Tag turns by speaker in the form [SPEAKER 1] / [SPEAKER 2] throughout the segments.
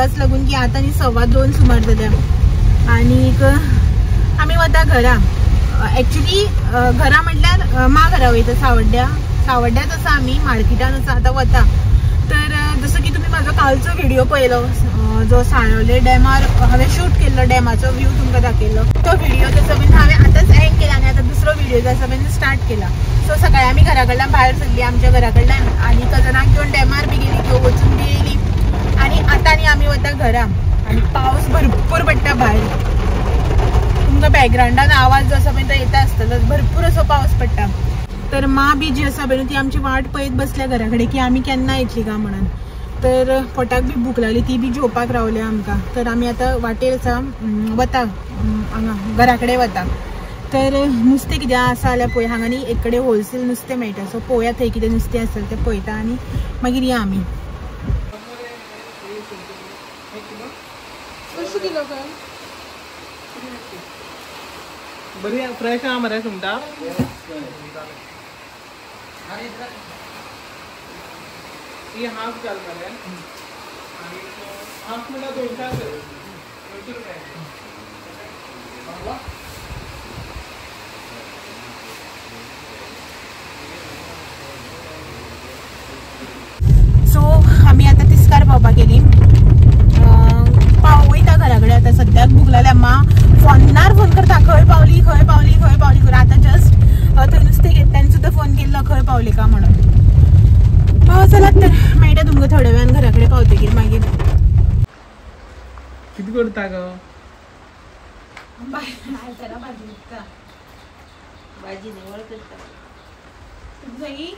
[SPEAKER 1] हेकाच लागून की आतां न्ही 2:15 सुमार जाल्या आनीक आमी वता घरा. एक्चुली घरा म्हटल्यार मा घरा वयता, सावड्ड्या सावड्ड्याच आसा आमी, मार्केटान आसा आतां वता. तर जसो की तुमी म्हाजो कालचो व्हिडिओ पळयलो जो साळोले डॅमार हांवें शूट केल्लो, डॅमाचो व्यू तुमकां दाखयल्लो, तो व्हिडिओ तसो बीन हांवें आतांच एंड केला आनी आतां दुसरो व्हिडिओ जो आसा बीन स्टार्ट केला. सो सकाळी आमी घरा कडल्यान भायर सरली आमच्या घरा कडल्यान आनी कजनाक घेवन डॅमार बी गेली, त्यो वचून बी येयली आनी आतां न्ही आमी वता घरा. आनी पावस भरपूर पडटा भायर, तुमकां बॅकग्रावंडान आवाज जो आसा पळय तो येता आसतलो, भरपूर असो पावस पडटा. तर माँ बी जी आसा पळय ती आमची वाट पळयत बसल्या घरा कडेन की आमी केन्ना येतली काय म्हणून. तर पोटाक बी भूक लागली, ती बी जेवपाक रावल्या आमकां. तर आमी आतां वाटेर आसा वता हांगा घरा कडेन वता. तर नुस्तें कितें आसा जाल्यार पळय, हांगा न्ही एक कडेन होलसेल नुस्तें मेळटा, सो पळोवया थंय कितें नुस्तें आसा तें पळयता आनी मागीर या आमी. कशें किलो काय?
[SPEAKER 2] बरी फ्रेश आहा मरे सुंगटां. ही हाफ घाल मरे, आनी हाफ म्हणल्यार 200 200 रुपया.
[SPEAKER 1] सो आमी आतां तिस्कार पावपाक गेली, पाव वयता घरा कडेन. आतां सद्याक भूक लागल्या, माँ फोनार फोन करता खंय पावली खंय पावली खंय पावली करून. आतां जस्ट थंय नुस्तें घेतल्यान ताणें सुद्दां फोन केल्लो खंय पावली का म्हणून. चलात तर मेळटा तुमकां थोड्या वेळान घरा कडेन पावतकीर मागीर.
[SPEAKER 2] कितें करता गो?
[SPEAKER 1] आयतारा भाजी विकता,
[SPEAKER 3] भाजी निवळ करता.
[SPEAKER 1] तुमची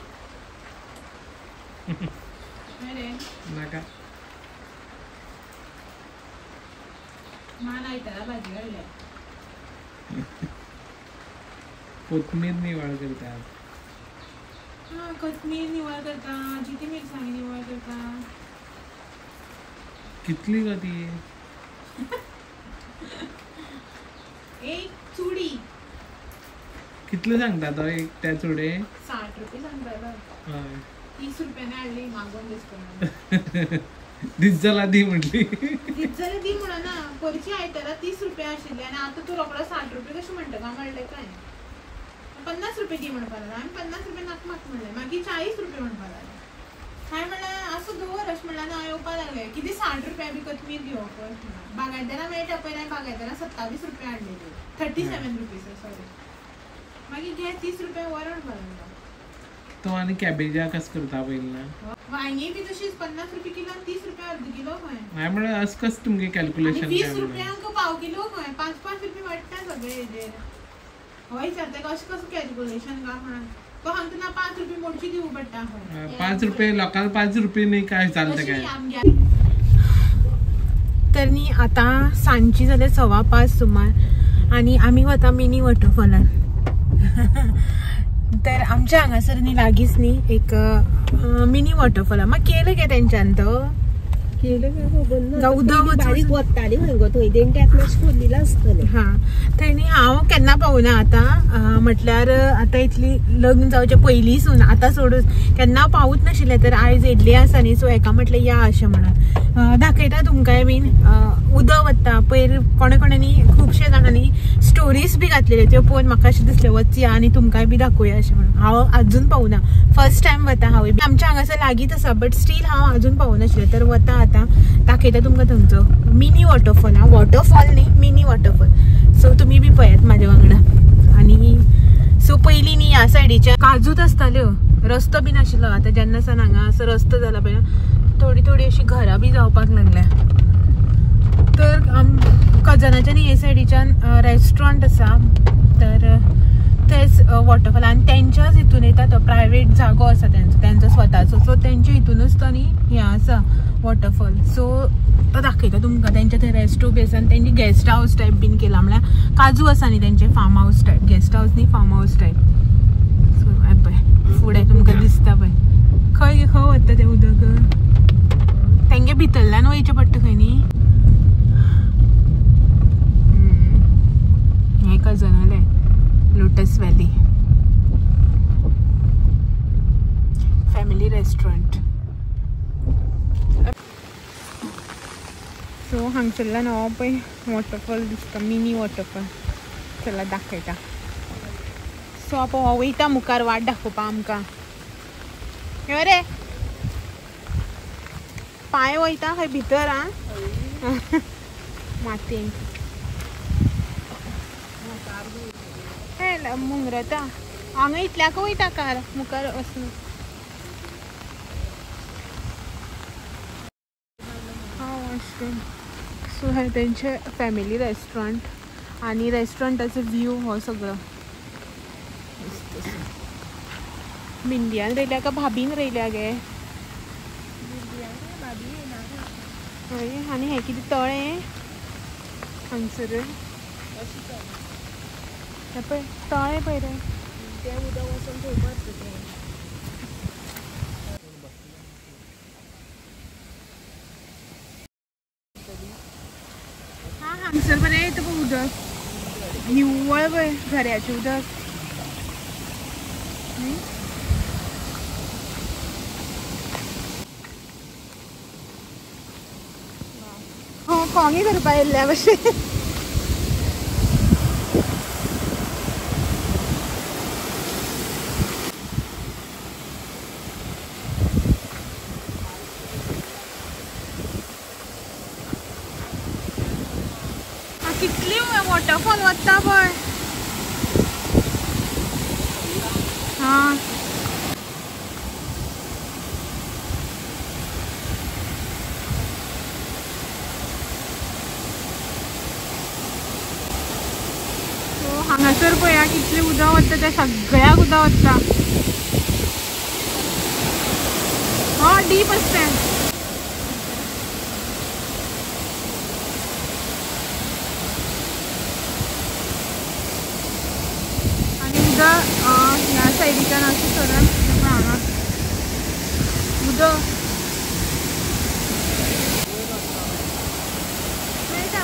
[SPEAKER 2] नाका
[SPEAKER 1] मान आयतारा भाजी हाडल्या.
[SPEAKER 2] कोथमीर निवळ करता.
[SPEAKER 1] हां, कोथमीर निवळ करता, जिती मिरसांगी निवळ करता.
[SPEAKER 2] कितली गो ती?
[SPEAKER 1] एक चुडी.
[SPEAKER 2] कितले सांगता तो एक त्या चुडे?
[SPEAKER 1] 60 रुपये सांगता.
[SPEAKER 2] हय,
[SPEAKER 1] 30 रुपयाने हाडली मागोवन दिसता.
[SPEAKER 2] दीस जाला दी म्हटली,
[SPEAKER 1] दीस जाल्यार दी म्हणना. परची आयतारा 30 रुपया आशिल्ले आनी आतां तूं रोकडो 60 रुपया कशें म्हणटा काय म्हणलें काय? 50 रुपये दी म्हणपाक लागलो, आमी 50 रुपया नाक मात म्हणलें, मागीर 40 रुपया म्हणपाक लागलें. हांवें म्हणलें आसूं दवर अशें म्हणलें आनी हांव येवपाक लागलें. कितें 60 रुपया बी कोथमीर घेवप अशें म्हणून. बागायतदारां मेळटा पळय, हांवें बागायतदारां 27 रुपया हाडलेली, 37 रुपीज सॉरी. मागीर घे 30 रुपया वर म्हणपाक लागलो
[SPEAKER 2] तो. आनी कॅबेजा कस करता पळयलें ना?
[SPEAKER 1] वांगी बी तशीच 50 रुपये किलो, 30 रुपया अर्द किलो खंय.
[SPEAKER 2] हांवें म्हणलें अस कस तुमगे कॅल्क्युलेशन?
[SPEAKER 1] 20 रुपयांक पाव किलो खंय, 5-5 रुपये वाडटा सगळे हेजेर. हय विचारता अशें कसं कॅल्क्युलेशन काय म्हणून. तो सांगता ना 5 रुपये मोडची दिवं पडटा खंय.
[SPEAKER 2] 5 रुपये लोकांक 5 रुपये न्ही काय चलता काय.
[SPEAKER 1] तर न्ही आतां सांजची जाल्या 5:15 सुमार आनी आमी वता मिनी वॉटरफॉलार. तर आमच्या हांगासर न्ही लागींच न्ही एक मिनी वॉटरफॉल. मागीर केलं गे तेंच्यान तो
[SPEAKER 3] केलं काय खबर ना, बारीक वताली खंय गो थंय, तेणी तेका मातशें खोल्लीला आसतलें.
[SPEAKER 1] हां, थंय न्ही हांव केन्ना पावना आतां, म्हटल्यार आतां इतली लग्न जावचे पयलींसून आतां सोडून केन्ना पावूच नाशिल्लें. तर आयज येयल्ली आसा न्ही, सो हेका म्हटलें या अशें म्हणून दाखयता तुमकांय बीन. उदक वता पयर कोणे कोणांनी खुबशे जाणांनी स्टोरीज बी घातलेल्यो, त्यो पळोवन म्हाका अशें दिसलें वचया आनी तुमकांय बी दाखोवया अशें म्हणून. हांव आजून पावना, फर्स्ट टायम वता हांव. आमच्या हांगासर लागींच आसा बट स्टील हांव आजून पावनाशिल्लें. तर वता आतां दाखयता तुमकां थंयचो मिनी वॉटरफॉल. हांव वॉटरफॉल न्ही, मिनी वॉटरफॉल. सो तुमी बी पळयात म्हाज्या वांगडा. आनी सो पयलीं न्ही ह्या सायडीच्या काजूच आसताल्यो, रस्तो बी नाशिल्लो. आतां जेन्ना सावन हांगा असो रस्तो जाला पळय, थोडी थोडी अशी घरां बी जावपाक लागल्या. तर कजनाच्या न्ही हे सायडीच्यान रेस्टॉरंट आसा, तर तेच वॉटरफॉल आनी तेंच्याच हितून येता तो प्रायवेट जागो आसा तेंचो, तेंचो स्वताचो. सो तेंच्या हितूनच तो न्ही हें आसा वॉटरफॉल. सो तो दाखयता तुमकां. तेंच्या थंय रेस्टो बी आसा आनी तेंची गेस्ट हावस टायप बीन केला, म्हळ्यार काजू आसा न्ही तेंचे farm house type, guest house न्ही फार्म हावस टायप. सो हें पळय फुडें तुमकां दिसता पळय खंय खंय वता तें उदक. तेंगे भितरल्यान वयचें पडटा खंय न्ही. हें कजनालें lotus valley family restaurant. हांगसरल्यान हो पळय वॉटरफॉल दिसता, मिनी वॉटरफॉल. चला दाखयता. सो आतां हो वयता मुखार वाट दाखोवपा आमकां. यो रे पांय वयता खंय भितर आ मातयेन. हे मुंगरता हांगा इतल्याक वयता कार मुखार वचना. हा वॉशरूम. सो हे तेंचे फॅमिली रेस्टॉरंट आनी रेस्टॉरंटाचो व्यू हो सगळो. मिंदियान रोयल्या का भाभीन रोयल्या गे? हय. आनी हें कितें तळें हांगसर? हें पळय तळें पळय रे.
[SPEAKER 3] तें उदक वचून थंय बसता तें.
[SPEAKER 1] हा हांगसर बरें येता पळय उदक निव्वळ पळय झऱ्याचें उदक. कोंगे करपा येयल्ल्या भशेन. कितली वॉटरफॉल वता पळय. हा हांगासर पळया कितलें उदक वता तें सगळ्याक उदक वता. हय डीप आसता. आनी उदक ह्या सायडीच्यान अशें सरून हांगा उदक मेळटा.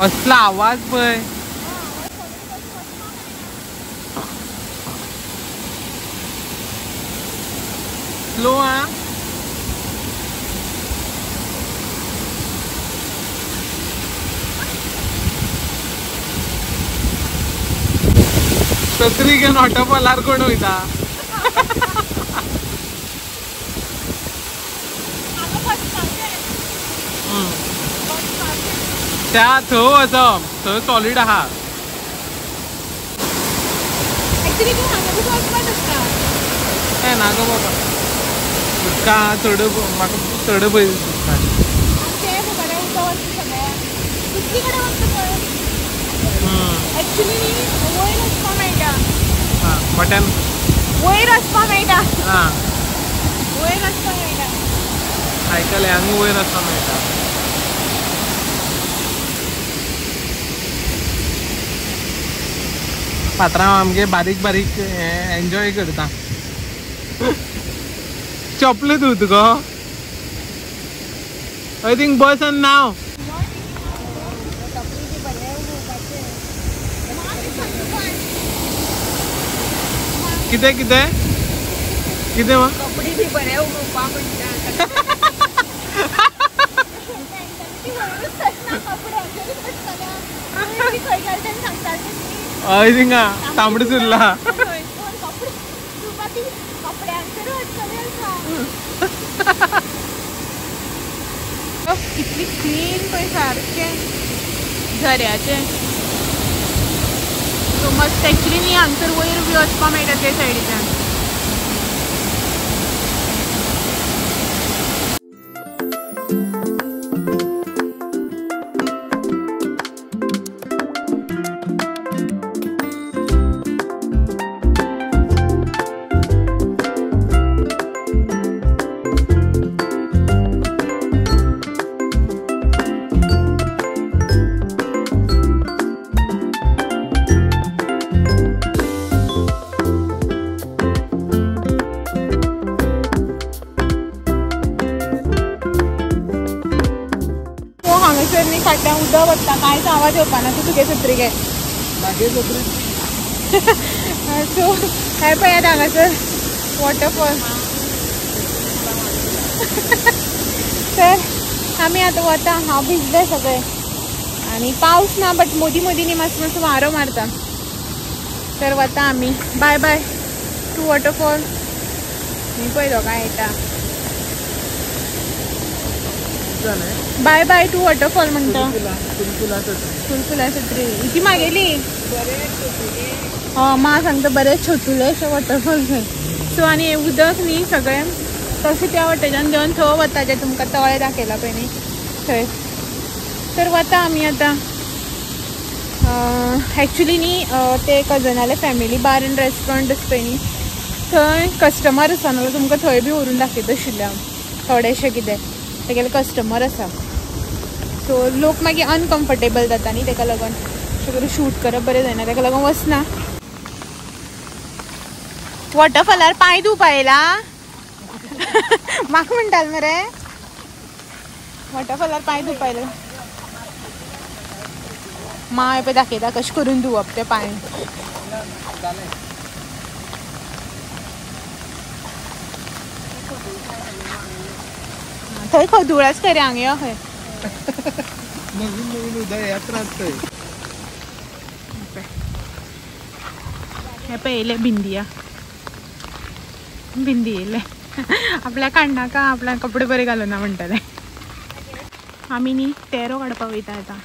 [SPEAKER 2] असला आवाज पळय. स्लो आ. सत्री घेवन वॉटरफॉलार कोण वयता? त्या थंय वचप, थंय सॉलीड आहा.
[SPEAKER 1] एक्चुअली तूं हांगा कसो वचपाक शकता.
[SPEAKER 2] हें ना गो बाबा, उदका चड म्हाका चड भंय दिसता.
[SPEAKER 1] तें बरें उदक वचता सगळ्याक, दुसरी कडेन वचता पळय. एक्चुअली न्ही वयर वचपाक मेळटा.
[SPEAKER 2] आं मोठ्यान
[SPEAKER 1] वयर वचपाक मेळटा.
[SPEAKER 2] आं
[SPEAKER 1] वयर वचपाक मेळटा.
[SPEAKER 2] आयकलें, आनी वयर वचपाक मेळटा. पात्रांव आमगे बारीक बारीक एन्जॉय करता. चपले तूं तुका I think बस आनी नाव. कितें कितें कितें मा
[SPEAKER 3] कपडे बी बरे उडोवपा म्हणटा.
[SPEAKER 2] हय थिंगा तांबडे सुरला.
[SPEAKER 1] कितली क्लीन पळय सारकें झऱ्याचें. सो मस्त एक्चुअली न्ही हांगसर वयर बी वचपाक मेळटा ते सायडीच्यान. कांयच आवाज येवपाना तूं तुगे सत्री घे. सो हे पळयात हांगासर वॉटरफॉल. तर आमी आतां वता. हांव भिजलें सगळें आनी पावस ना बट मोदी मोदी न्ही मातसो मातसो वारो मारता. तर वता आमी. बाय बाय टू वॉटरफॉल. न्ही पळय दोगांय येता. बाय बाय टू वॉटरफॉल म्हणटा. फुलफुला सत्री ती मागेली. हय मा सांगता बरें छोटुले अशें वॉटरफॉल थंय. सो आनी उदक न्ही सगळें तशें त्या वटेच्यान देवन थंय वता जें तुमकां तळें दाखयलां पळय न्ही थंय. तर वता आमी आतां. एक्चुली न्ही ते कजनाले फॅमिली बार एंड रेस्टॉरंट आसा पळय न्ही थंय कस्टमर आसा नाल्यार तुमकां थंय बी व्हरून दाखयता आशिल्लें हांव थोडेशें कितें तेगेले कस्टमर आसा. सो लोक मागीर अनकम्फर्टेबल जाता न्ही तेका लागून अशें करून शूट करप बरें जायना तेका लागून वचना. वॉटरफॉलार पांय धुवपा येयला म्हाका म्हणटाल मरे वॉटरफॉलार पांय धुवपा येयला. माय पळय दाखयता कशें करून धुवप ते पांय. थंय खदूळ आसा खरें हांगा यो खंय.
[SPEAKER 2] नवीन नवीन उदक यात्रा आसता.
[SPEAKER 1] हे पळय येयले बिंदिया बिंदी येयले. आपल्याक काडनाका आपल्याक कपडे बरे घालुना म्हणटले. आमी न्ही तेरो काडपाक वयता आतां.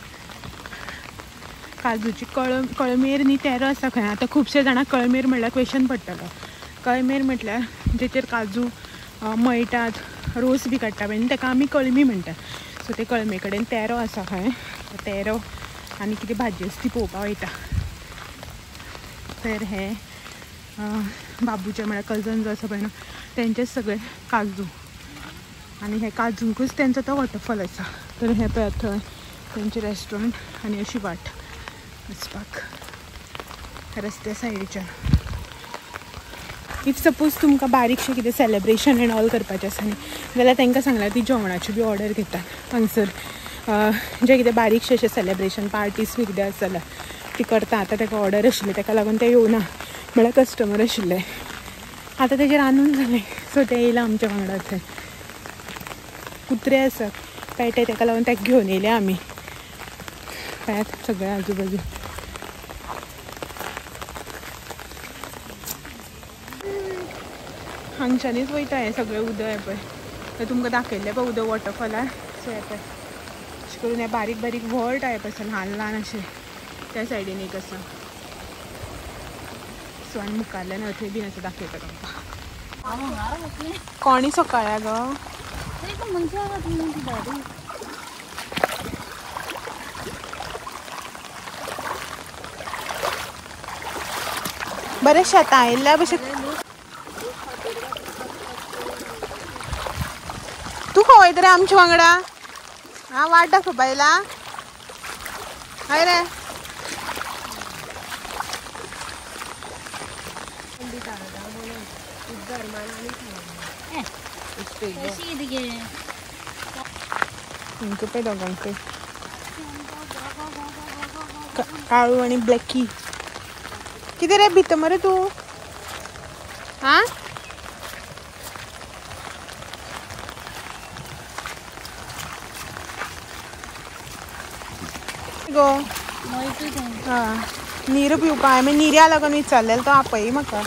[SPEAKER 1] काजूची कळमेर न्ही तेरो आसा खंय. आतां खुबशे जाणां कळमेर म्हणल्यार क्वेशन पडटलो. कळमेर म्हटल्यार जेचेर काजू मळटात रोस बी काडटा पळय न्ही तेका आमी कळमी म्हणटात. सो ते कळमे कडेन तेरो आसा खंय. तेरो आनी कितें भाजी आसा ती पळोवपाक वयता. तर हे बाबूचे म्हळ्यार कजन जो आसा पळय न्हू तेंचेच सगळे काजू आनी हे काजूंकूच तेंचो तो वॉटरफॉल आसा. तर हे पळय थंय तेंचें रेस्टॉरंट आनी अशी वाट वचपाक रस्त्या सायडीच्यान. If suppose तुमकां बारीकशें कितें सेलेब्रेशन एंड ऑल करपाचें आसा न्ही जाल्यार तांकां सांगल्यार ती जेवणाची बी ऑर्डर घेतात हांगसर. जें कितें बारीकशें अशें सेलेब्रेशन पार्टीज बी कितें आसा जाल्यार ती करता. आतां ताका ऑर्डर आशिल्ली ताका लागून तें येवना म्हळ्यार कस्टमर आशिल्ले. आतां तेजें रांदून जालें सो तें येयलां आमच्या वांगडा. थंय कुत्रे आसात पेटे ताका लागून ताका घेवन येयले आमी. पळयात सगळें आजूबाजू. हांगच्यानूच वयता हें सगळें उदक हें पळय तें तुमकां दाखयल्लें पळय उदक वॉटरफॉलार. सो हें पळय अशें करून हें बारीक बारीक व्हड टायप आसा ल्हान ल्हान अशें त्या सायडीन एक आसा. सो आनी मुखारल्यान अथंय बीन आसा दाखयता तुमकां. कोणी सकाळ्या गो बरें शेतां आयिल्ल्या भशेन. तूं खंय वयता रे आमच्या वांगडा? आं वाट दाखोवपा येयला? हय रे पळय दोगांकय काळू आनी ब्लॅकी. कितें रे भितर मरे तूं? आं गो हां नीर पिवपा हांवें निऱ्या लागून विचारलें तो आपय म्हाका.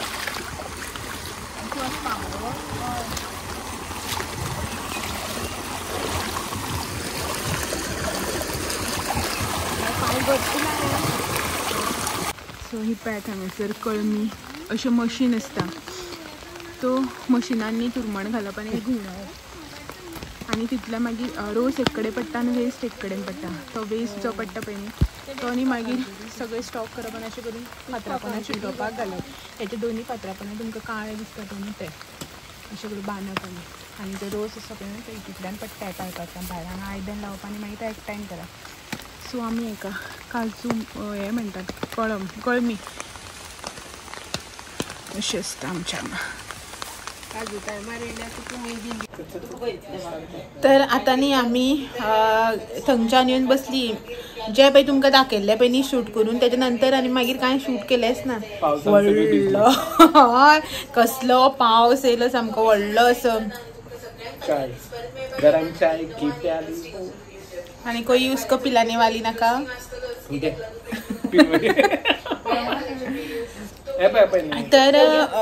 [SPEAKER 1] सो ही पळयात हांगासर कळमी अशें मशीन आसता. तो मशिनान न्ही तुरमण घालप आनी घुंवडावप आनी तितल्या मागीर रोस एक कडेन पडटा आनी वेस्ट एक कडेन पडटा. तो वेस्ट जो पडटा पळय न्ही तो न्ही मागीर सगळें स्टॉक करप आनी अशें करून फातरापणां शिटोवपाक घालप. हेचे दोनूय फातरापणां तुमकां काळे दिसता पळय न्ही ते अशें करून बांदप आनी आनी तो रोस आसा पळय न्ही तो हितूंतल्यान पडटा पायपांतल्यान भायर. हांगा आयदन लावप आनी मागीर तो एकठांय करप. सो आमी हेका काजू हें म्हणटात कळम कळमी अशें आसता आमच्या हांगा. तर आतां न्ही आमी थंयच्यान येवन बसली जे पळय तुमकां दाखयल्लें पळय न्ही शूट करून तेच्या नंतर आनी मागीर कांय शूट केलेंच ना. व्हडलो हय कसलो पावस येयलो सामको व्हडलो असो.
[SPEAKER 2] चाय गरम चाय की प्याली
[SPEAKER 1] आनी कोई उसको पिलाने वाली नाका. तर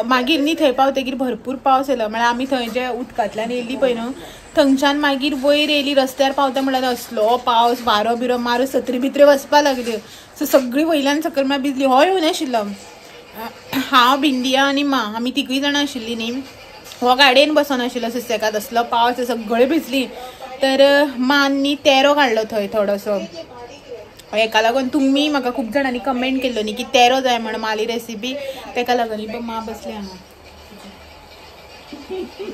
[SPEAKER 1] मागीर न्ही थंय पावतकीर भरपूर पावस येयलो म्हळ्यार आमी थंय जे उदकांतल्यान येयली पळय न्हू थंयच्यान मागीर वयर येयली रस्त्यार पावता म्हळ्यार असलो पावस वारो बिरो मारून सत्री भितरे वचपा लागल्यो. सो सगळी वयल्यान सकयल म्हळ्यार भिजली. हो येवना आशिल्लो हांव बिंदिया आनी मा आमी तिगूय जाणां आशिल्ली न्ही. हो गाडयेन बसोन आशिल्लो सुसेगाद असलो पावस सगळी भिजली. तर मान न्ही तेरो काडलो थंय थोडोसो. हेका लागून तुमी म्हाका खूब जाणांनी कमेंट केल्लो न्ही की तेरो जाय म्हण माली रेसिपी तेका लागून ही मा बसली हांगा.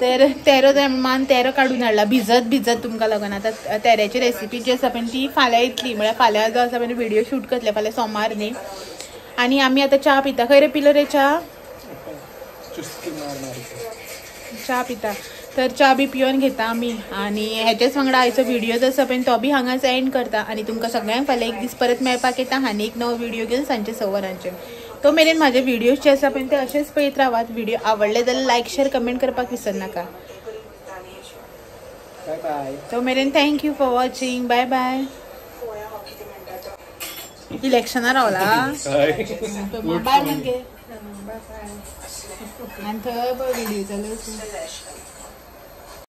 [SPEAKER 1] तर तेरो जाय म्हण मान तेरो काडून हाडला भिजत भिजत तुमकां लागून. आतां तेऱ्याची रेसिपी जी आसा पळय ती फाल्यां येतली म्हळ्यार फाल्यां जो आसा पळय व्हिडियो शूट करतले फाल्यां सोमार न्ही. आनी आमी आतां च्या पिता. खंय रे पिलो रे च्या? च्या पिता. तर च्या बी पिवन घेता आमी आनी हेच्याच वांगडा आयचो व्हिडियो जो आसा पळय तो बी हांगाच एंड करता. आनी तुमकां सगळ्यांक फाल्यां एक दीस परत मेळपाक येता आनी एक नवो व्हिडियो घेवन सांजचे 6 वरांचेर. तो मेरेन म्हाजे व्हिडियोज जे आसा पळय ते अशेच पळयत रावात. व्हिडियो आवडले जाल्यार लायक शेर कमेंट करपाक विसरनाका.
[SPEAKER 2] बाय बाय.
[SPEAKER 1] तो मेरेन thank you for watching. Bye bye. इलेक्शना रावला बाय म्हणजे आनी थंय पळय व्हिडियो चालू आसा.